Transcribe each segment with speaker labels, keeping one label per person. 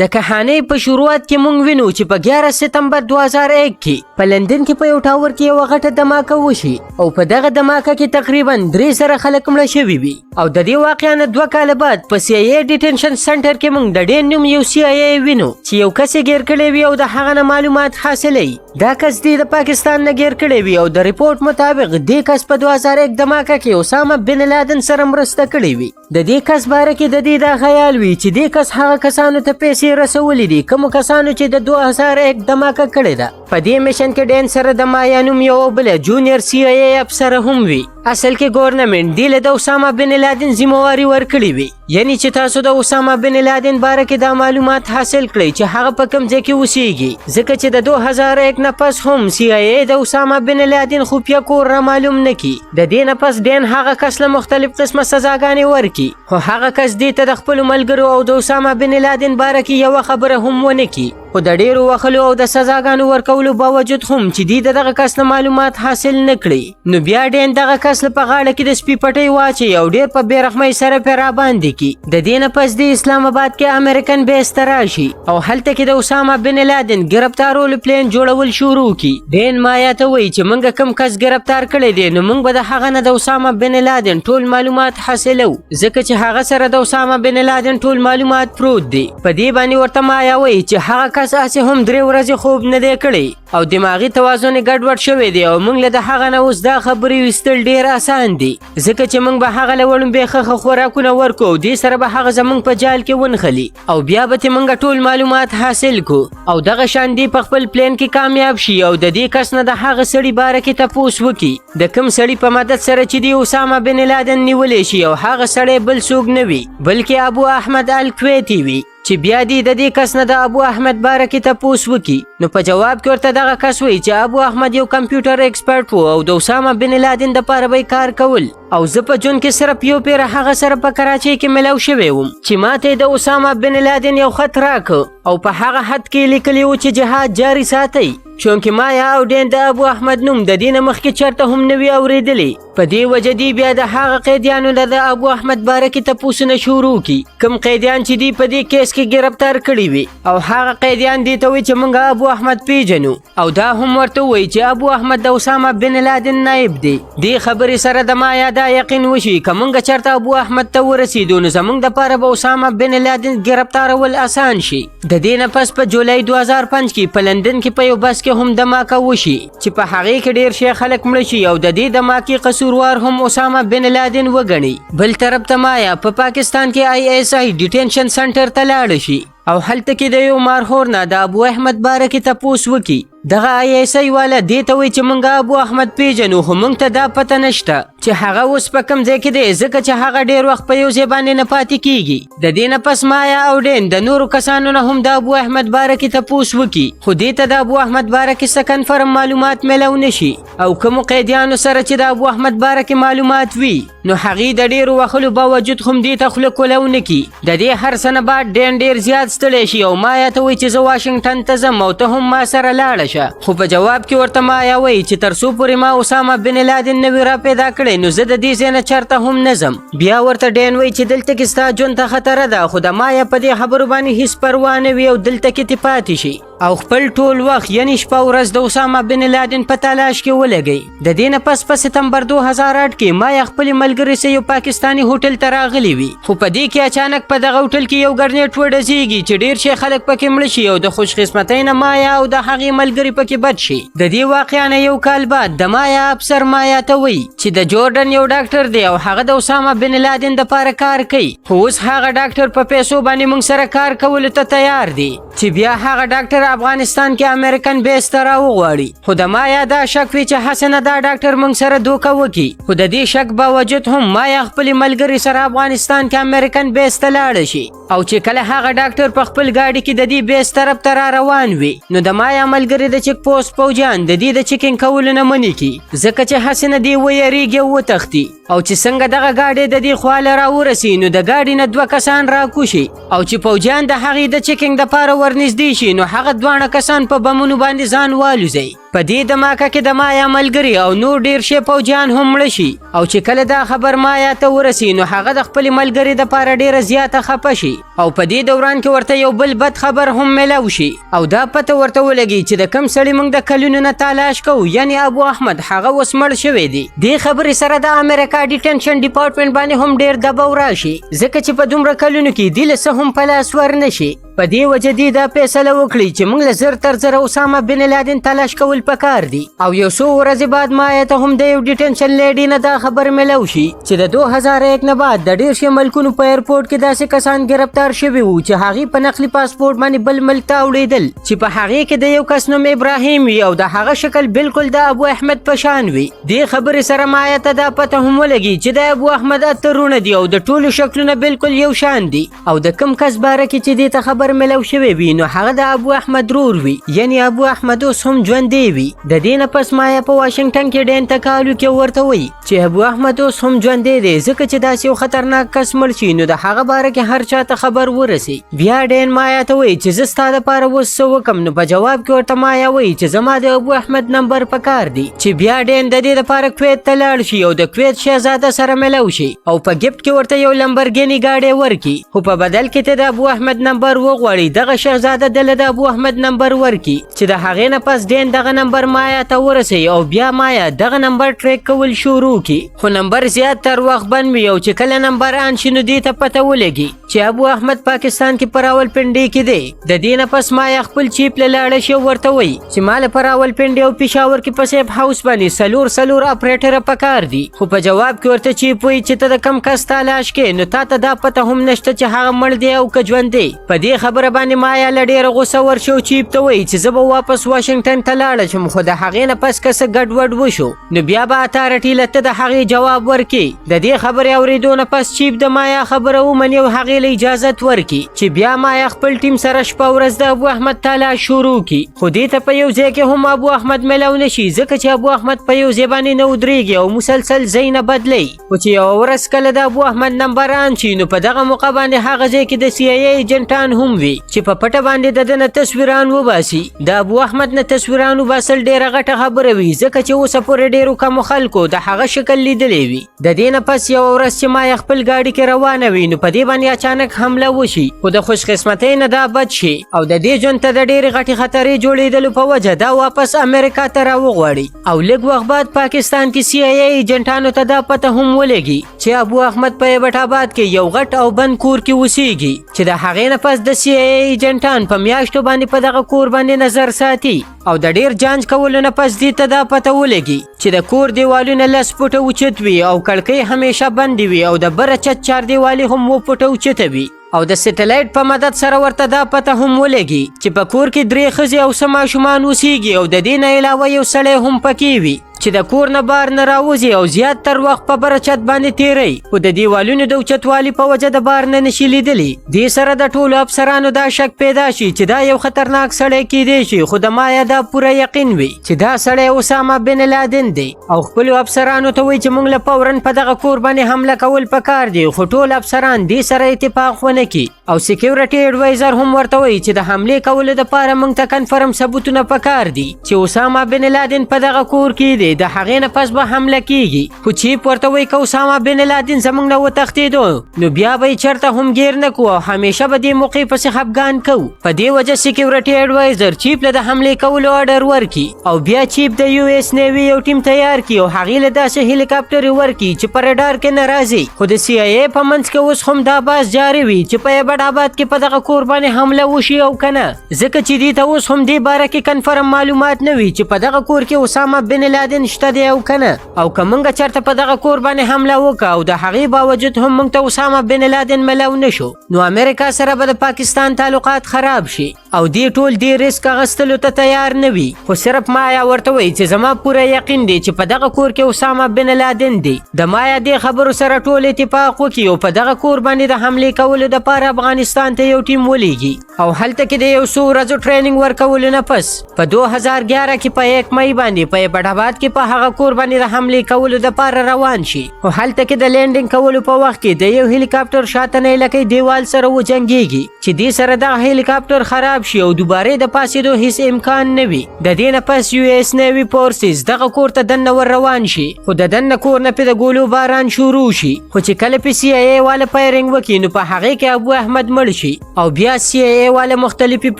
Speaker 1: د کهانۍ په شروعات کې مونږ وینو چې په 11 ستمبر 2001 کې په لندن کې په یو ټاور کې یوه غټه دماکه وشي او په دغه دماکه کې تقریبا 3000 خلک مړه شوي وي. او د دې واقعا نه 2 کاله بعد په سي آی ای ډیټنشن سنټر کې مونږ د ډین نوم یو سي آی ای وینو چې یو کس یې ګیر کړی وي او د هغه نه معلومات حاصلوي. دا کس دی د پاکستان نه ګیر کړی وي او د رپورټ مطابق دې کس په 2001 دماکه کې اسامه بن لادن سره مرسته کړې وي. د دې کس باره کې د دې دا خیال وي چې دې کس هغه کسانو ته پیسې رسولې دي کومو کسانو چې د 2001 دماکه کړې ده. په دې مشن کې ډین سره د مایا نوم یو بل جونیئر سي آی ای افسر هم وي. اصل کې ګورنمنټ دی له د اسامه بن لادن ذمہواري ورکړې وي، یعنی چې تاسو د اسامه بن لادن باره کې دا معلومات حاصل کړئ چې هغه په کوم ځای کې اوسیږي، ځکه چې د 2001 نه پس هم سي آی ای د اسامه بن لادن خفیه کور را معلوم نه کی. د دې نه پس ډین هغه کس له مختلف قسمه سزاګانې ورکي، خو هغه کس دې ته د خپلو ملګرو او د اسامه بن لادن باره کې یوه خبره هم ونه کی. خو د ډیرو وهلو او د سزاګانو ورکولو باوجود هم چې دی د دغه کس نه معلومات حاصل نه کړي، نو بیا ډین دغه کس له په غاړه کې د سپي پټۍ واچوي او ډیر په بې رحمۍ سره پرې راباندې کي. د دې نه پس دی اسلام آباد کې امریکن بیس ته راشي او هلته کې د اسامه بن لادن ګرفتارولو پلان جوړول شروع کړي. ډین مایا ته وایي چې موږ کوم کس ګرفتار کړی دی، نو موږ به د هغه نه د اسامه بن لادن ټول معلومات حاصلو، ځکه چې هغه سره د اسامه بن لادن ټول معلومات پروت دي. په دې باندې ورته مایا وایي چې هغه کس هسې هم 3 ورځې خوب نه دی کړی او دماغي توازن یې ګډوډ شوی دی او موږ له د هغه نه اوس دا خبرې ویستل ډېر اسان دي، ځکه چې موږ به هغه له وړومبی ښه ښه خوراکونه ورکو او دې سره به هغه زموږ په جال کې ونښلي او بیا به ترې موږ ټول معلومات حاصل کو. او دغه شان دی په خپل پلان کې کامیاب شي او د دې کس نه د هغه سړي باره کې تپوس وکړي د کوم سړي په مدد سره چې دی اسامه بن لادن نیولی شي، او هغه سړی بل څوک نه وي بلکې ابو احمد الکویتی وي. چې بیا دی د دې کس نه د ابو احمد باره کې تپوس وکړي، نو په جواب کې ورته دغه کس وایي چې ابو احمد یو کمپیوټر ایکسپرټ و او د اسامه بن لادن دپاره به یې کار کول او زه په جون کې صرف یو پیر هغه سره په کراچۍ کې ملاو شوی وم چې ماته یې د اسامه بن لادن یو خط راکړ او په هغه خط کې لیکلي و چې جهاد جاري ساتئ. چونکې مایا او ډین د ابو احمد نوم د دې نه مخکې چېرته هم نه وي اورېدلی، په دې وجه دی بیا د هغه قیدیانو نه د ابو احمد باره کې تپوسونه شروع کړي کوم قیدیان چې دی په دې کیس کې ګرفتار کړي وي، او هغه قیدیان دې ته وایي چې موږ ابو احمد پیژنو او دا هم ورته وایي چې ابو احمد د اسامه بن لادن نایب دی. دې خبرې سره د مایا دا یقین وشي که موږ چېرته ابو احمد ته ورسېدو، نو زموږ دپاره به اسامه بن لادن ګرفتارول اسان شي. د دې نه پس په جولای 2005 کې په لندن کې په یو بس کې هم دماکه وشي چې په هغې کې ډېر شی خلک مړه شي او د دې دماکې قصوروار هم اسامه بن لادن وګڼي. بل طرف ته مایا په پاکستان کې آی ایس آی ډیټینشن سنټر ته لاړه شي او هلته کې د یو مارخور نه د ابو احمد باره کې تپوس وکړي. دغه آی ایس آی والا دې ته وایي چې موږ ابو احمد پیژنو، خو موږ ته دا پته نشته چې هغه اوس په کوم ځای کې دی، ځکه چې هغه ډېر وخت په یو ځای باندې نه پاتې کیږي. د دې نه پس مایا او ډین د نورو کسانو نه هم د ابو احمد باره کې تپوس وکړي، خو دې ته د ابو احمد باره کې څه کنفرم معلومات میلاو نه شي. او کومو قیدیانو سره چې د ابو احمد باره کې معلومات وي، نو هغې د ډېرو وهلو باوجود هم دې ته خوله کولاو نه کړي. د دې هر څه نه بعد ډین ډېر زیات ستړی شي او مایا ته وایي چې زه واشنګټن ته ځم او ته هم ما سره لاړه شه. خو په جواب کې ورته مایا وایي چې تر څو پورې ما اسامه بن لادن نه وي را پیدا کړی، نو زه د دې ځای نه چېرته هم نه ځم. بیا ورته ډین وایي چې دلته کې ستا ژوند ته خطره ده، خو د مایا په دې خبرو باندې هیڅ پروا نه وي او دلته کې ترې پاتې شي او خپل ټول وخت، یعنی شپه ورځ، د اسامه بن لادن په تلاش کې ولګي. د دې نه پس په ستمبر 2008 کې مایا خپل ملګري سره یو پاکستاني هوټل ته راغلی وي، خو په دې کې اچانک په دغه هوټل کې یو ګرنیټ وډزیږي چې ډیر شي خلک پکې مړه شي او د خوش قسمتۍ نه مایا او د هغې ملګري پکې بچ شي. د دې واقعا نه یو کال بعد د مایا افسر مایا ته وایي چې د جورډن یو ډاکټر دی او هغه د اسامه بن لادن د پاره کار کوي، خو اوس هغه ډاکټر په پیسو باندې موږ سره کار کولو ته تیار دی چې بیا هغه ډاکټر افغانستان کې امریکن بیس ته راوغواړي. خو د مایا دا شک وي چې هسې نه دا ډاکټر موږ سره دوکه وکړي، خو د دې شک باوجود هم مایا خپلې ملګرې سره افغانستان کې امریکن بیس ته لاړه شي. او چې کله هغه ډاکټر په خپل ګاډي کې د دې بیس طرف ته را روان وي، نو د مایا ملګري د چیک پوسټ پوجان د دې د چیکینګ کولو نه منع کړي، ځکه چې هسې نه دی ویریږي او وتښتي. او چې څنګه دغه ګاډی د دې خواله راورسي، نو د ګاډي نه دوه کسان راکوشي او چې پوجان د هغې د چیکینګ دپاره ورنږدې شي، نو هغه دواړه کسان په بمونو باندې ځان والوزي. په دې دماکه کې د مایا ملګري او نور ډیر شی پوجیان هم مړه شي او چې کله دا خبر مایا ته ورسي نو هغه د خپل ملګري دپاره ډیره زیاته خپه شي او په دې دوران کې ورته یو بل بد خبر هم میلاو شي او دا پته ورته ولګي چې د کم سړي موږ د کلونو نه تالاش کوو، یعنی ابو احمد، هغه اوس مړ شوی دی. دې خبرې سره د امریکا detention department باندې هم ډیر دباو راشي، ځکه چې په دومره کلونو کې دی له څه هم په لاس ور نه شي. په دې وجه دی دا فیصله وکړي چې موږ له زر تر زره اسامه بن لادن تلاش کول پکار دي. او یو څو ورځې بعد مایا ته هم د یو detention lady نه دا خبر میلاو شي چې د 2001 نه بعد د ډېر شي ملکونو په airport کې داسې کسان ګرفتار شوي وو چې هغې په نقلي پاسپورټ باندې بل ملک ته اوړېدل، چې په هغې کې د یو کس نوم ابراهیم وي او د هغه شکل بالکل د ابو احمد په شان وي. دې خبرې سره مایا ته دا پته هم ولګي چې د ابو احمد اته وروڼه دي او د ټولو شکلونه بالکل یو شان دي او د کم کس باره کې چې دې ته خبر میلاو شوی وي نو هغه د ابو احمد رور وي، یعنی ابو احمد اوس هم ژوندی وي. د دې نه پس مایا په واشنګټن کې ډین ته call وکړي او ورته وایي چې ابو احمد اوس هم ژوندی دی، ځکه چې داسې یو خطرناک کس مړ شي نو د هغه باره کې هر چا ته خبر ورسي. بیا ډین مایا ته وایي چې زه ستا دپاره اوس څه وکم، نو په جواب کې ورته مایا وایي چې زما د ابو احمد نمبر پکار دی، چې بیا ډین د دې دپاره کویت ته لاړ شي او د کویت شهزاده سره میلاو شي او په gift کې ورته یو لمبرګینی ګاډی ورکړي، خو په بدل کې ته د ابو احمد نمبر وغواړي. دغه شهزاده دله د ابو احمد نمبر ورکړي چې د هغې نه پس ډین دغه نمبر مایا ته ورسوي او بیا مایا دغه نمبر track کول شروع کړي، خو نمبر زیات تر وخت بند وي او چې کله نمبر on شي نو دې ته پته ولګي چې ابو احمد پاکستان کې په راولپنډۍ کې دی. د دې نه پس مایا خپل chief له لاړه شي او ورته وایي چې ما له په راولپنډۍ او پېښور کې په safe house باندې څلور څلور operator پکار دي، خو په جواب کې ورته chief وایي چې ته د کم کس تلاش کې نو تا ته دا پته هم نشته چې هغه مړ دی او که ژوندی. په دې خبره باندې مایا له ډېره غوسه ورشي او chief ته وایي چې زه به واپس واشنګټن ته لاړه شم، خو د هغې نه پس که څه ګډوډ وشو نو بیا به authority له ته د هغې جواب ورکړي. د دې خبرې اورېدو نه پس chief د مایا خبره ومني او هغې له اجازت ورکړي چې بیا مایا خپل ټیم سره شپه ورځ د ابو احمد تلاش شروع کړي، خو دې ته په یو ځای کې هم ابو احمد میلاو نه شي، ځکه چې ابو احمد په یو ځای باندې نه ودرېږي او مسلسل ځای نه بدلوي. خو چې یوه ورځ کله د ابو احمد نمبر on شي نو په دغه موقع باندې هغه ځای کې د سي آی ای ایجنټان هم وي چې په پټه باندې د ده نه تصویران وباسي. د ابو احمد نه تصویران وباسل ډېره غټه خبره وي، ځکه چې اوسه پورې ډېرو کمو خلکو د هغه شکل لیدلی وي. د دې نه پس یوه ورځ چې مایا خپل ګاډي کې روانه وي نو په دې باندې اچانک حمله وشي، خو د خوشقسمتۍ نه دا بچ شي او د دې ژوند ته د ډېرې غټې خطرې جوړېدلو په وجه دا واپس امریکا ته راوغواړي. او لږ وخت بعد پاکستان کې سي آی ای ایجنټانو ته دا پته هم ولګي چې ابو احمد په ایبټ آباد کې یو غټ او بند کور کې اوسیږي، چې د هغې نه پس د سي آی ای ایجنټان په میاشتو باندې په دغه کور باندې نظر ساتي او د ډیر جانچ کولو نه پس دې ته دا پته ولګي چې د کور دیوالونه 10 فوټه اوچت وي او کړکۍ همیشه بندې وي او د بره چت چار دیوالي هم 7 فوټه اوچته وي. او د سټلایټ په مدد سره ورته دا پته هم ولګي چې په کور کې 3 ښځې او څه ماشومان اوسیږي او د دې نه علاوه یو سړی هم پکې وي چې د کور نه بار نه راوځي او زیات تر وخت په بره چت باندې تیروي، خو د دیوالونو د اوچتوالي په وجه د بار نه نشي لیدلی. دې سره د ټولو افسرانو دا شک پیدا شي چې دا یو خطرناک سړی کیدی شي، خو د مایا دا پوره یقین وي چې دا سړی اسامه بن لادن دی او خپلو افسرانو ته وایي چې موږ له فوراً په دغه کور باندې حمله کول پکار دي، خو ټول افسران دې سره اتفاق ونه کړي او security adviser هم ورته وایي چې د حملې کولو دپاره موږ ته confirm ثبوتونه پکار دي چې اسامه بن لادن په دغه کور کې دی، د هغې نه پس به حمله کیږي. خو chief ورته وایي که اسامه بن لادن زموږ نه وتښتېدو نو بیا به یې چېرته هم ګیر نه کړو او همیشه به دې موقع پسې خفګان کوو. په دې وجه security adviser chief له د حملې کولو order ورکړي او بیا chief د یو ایس navy یو ټیم تیار کړي او هغې له داسې هلیکاپټرې ورکړي چې په رډار کې نه راځي. خو د سي آی ای په منځ کې اوس هم دا بحث جاري وي چې په ایبټ آباد کې په دغه کور باندې حمله وشي او که نه، ځکه چې دې ته اوس هم دې باره کې confirm معلومات نه وي چې په دغه کور کې اسامه بن لادن شته دی او که نه، او که موږ چېرته په دغه کور باندې حمله وکړه او د هغې باوجود هم موږ ته اسامه بن لادن ملاو نه شو نو امریکا سره به د پاکستان تعلقات خراب شي او دې ټول دې ریسک اخیستلو ته تیار نه وي. خو صرف مایا ورته وایي چې زما پوره یقین دی چې په دغه کور کې اسامه بن لادن دی. د مایا دې خبرو سره ټول اتفاق وکړي او په دغه کور باندې د حملې کولو دپاره افغانستان ته یو ټیم ولیږي او هلته کې د یو څو ورځو training ورکولو نه پس په 2011 کې په 1 مئی باندې په ایبټ آباد کې کې په هغه کور باندې د حملې کولو دپاره روان شي، خو هلته کې د landing کولو په وخت کې د یو هلیکاپټر شاتنۍ لکۍ دیوال سره وجنګیږي، چې دې سره دغه هلیکاپټر خراب شي او دوباره د پاسېدو هیڅ امکان نه وي. د دې نه پس US Navy forces دغه کور ته دننه ور روان شي، خو د دننه کور نه پې د ګولو باران شروع شي، خو چې کله پې CIA واله firing وکړي نو په هغې کې ابو احمد مړ شي او بیا CIA واله مختلفې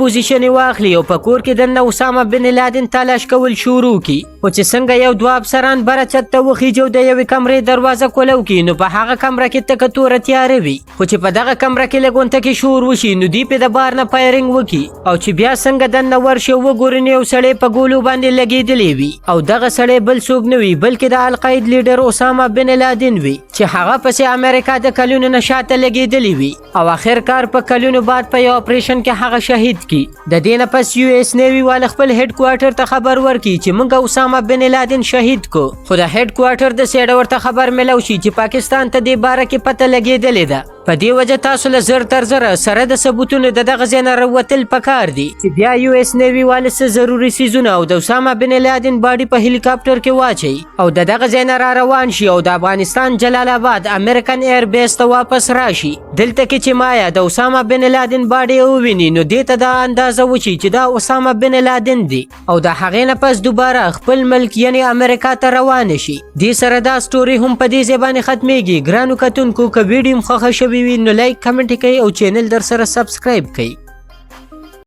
Speaker 1: پوزیشنې واخلي او په کور کې دننه اسامه بن لادن تلاش کول شروع کړي. خو چې څنګه یو دوه افسران بره چت ته وخیږي او د یوې کمرې دروازه کولو کړي نو په هغه کمره کې تکه توره تیاره وي، خو چې په دغه کمره کې لږ غونته کې شور وشي نو دوی پې د بار نه firing وکړي او چې بیا څنګه دننه ورشي او وګوري نو یو سړی په ګولو باندې لګېدلی وي او دغه سړی بل څوک نه وي بلکې د القاعد لیډر اسامه بن لادن وي، چې هغه پسې امریکا د کلونو نه شاته لګېدلی وي او اخر کار په کلونو بعد په یو اپریشن کې هغه شهید کی. د دې نه پس US Navy والا خپل head quarter ته خبر ورکړي چې موږ اسامه بن لادن شهید کو، خو د head quarter د سیډه ورته خبر ملو شي چې پاکستان ته دې باره کې پته لګېدلې ده. په دې وجه تاسو له زر تر زره سره د ثبوتونو د دغه ځای نه راوتل پکار دي، چې بیا US Navy والا څه ضروري څیزونه او د اسامه بن لادن body په هلیکاپټر کې واچوي او د دغه ځای نه را روان شي او د افغانستان جلال آباد American air base ته واپس راشي. دلته کې چې مایا د اسامه بن لادن body وویني نو دې ته دا اندازه وشي چې دا اسامه بن لادن دی او د هغې نه پس دوباره خپل ملک یعنی امریکا ته روان شي. دې سره دا story هم په دې ځای باندې ختمیږي. ګرانو کتونکو، که ویډیو مو خوښه شوې وي نو like، comment کړئ او channel در سره subscribe کړئ.